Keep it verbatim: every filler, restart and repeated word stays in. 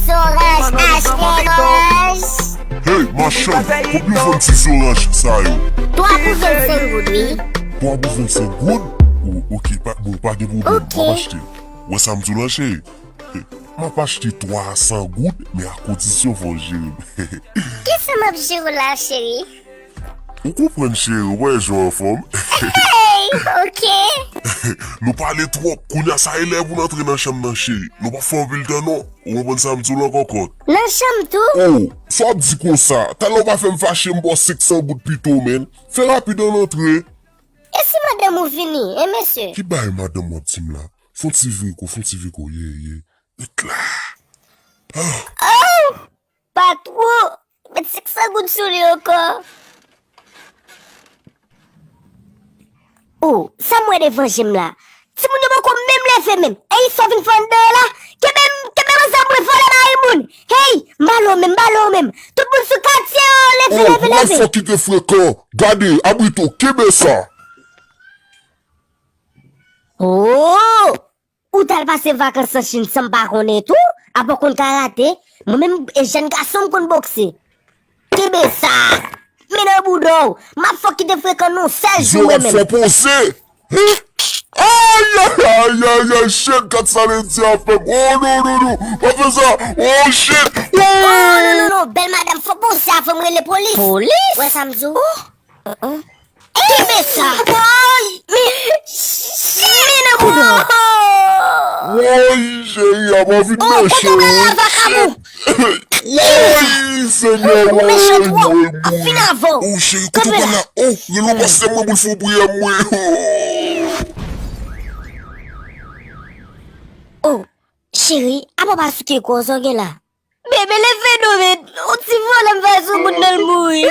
Zoranj, achte yon oranj. Hey, machann, konbyen w vann ti zoranj sa yo? Twa pou vennsenk goud, wi. Twa pou vennsenk goud? O, oke, pa, bon, pa gen pwoblèm. Oke. M ap achte. Wè sa m di w la, cheri? M ap achte twa a san goud, men a kondisyon fò w jere m. Kisa m ap jere w la, cheri? Ou konprann, cheri, ou wè jan w anfòm. Hey, oke. Nou pale twòp, kounye a sa e lè pou n antre nan chanm nan, cheri. Nou p ap fè anpil tan non. Ou konprann sa m di w lan, kòkòt? Nan chanm tou? Oh, sa w ap di konsa? Talè w pa fè m fache, m ba w senk san goud pito, menn. Fè rapid, ann antre. E si madanm ou vini, en mesye? Ki bagay madanm w ap di m la? Fè yon ti vire kou, fè yon ti vire kou, ye, ye. Ret la. Ah. Oh! Patwon, met senk san goud sou li ankò. Oh, sa m wè devan je m la? Timoun yo poko menm leve menm. Ey, sa w vin fè anndan an la? Kenbe m, kenbe m ansanm mwen, vòlè mari moun. Hey, m pale w menm, m pale w menm. Tout moun sou katye, oh, leve, oh, leve, leve. Ou fò kite frekan. Gade, abrito, kenbe sa. Oh! Ou t al pase vakans an Chin san m pa konnen tou? Apa w konn karate? Mwen menm, e jèn gason m konn bokse. Kenbe sa! Men nan bouda w! M ap fè w kite frekan nan yon sèl jou mwen menm. Zorat fò poze! Ayayayayay! Shit, gad sa Lady a fè m! Oh, non, non, non! Pa fè sa! Oh, shit! Oh, non, non, non! Bèl madanm, fò poze avan m rele polis! Polis? Wè sa m di w? Oh! Kenbe sa! Woy! Men, cheri, nan bouda w! Woy, cheri, a m anvi mèche wi! Woy, Senyè, woy, woy, woy! Oh, cheri, kote w pral la? Oh, rele yon pastè mwen pou l fè yon priyè mwen! Oh, cheri, apa w pa souke kò w, sa w gen la? Bebe, leve non, men. On ti vòlè m fè sou moun nan, l mouri.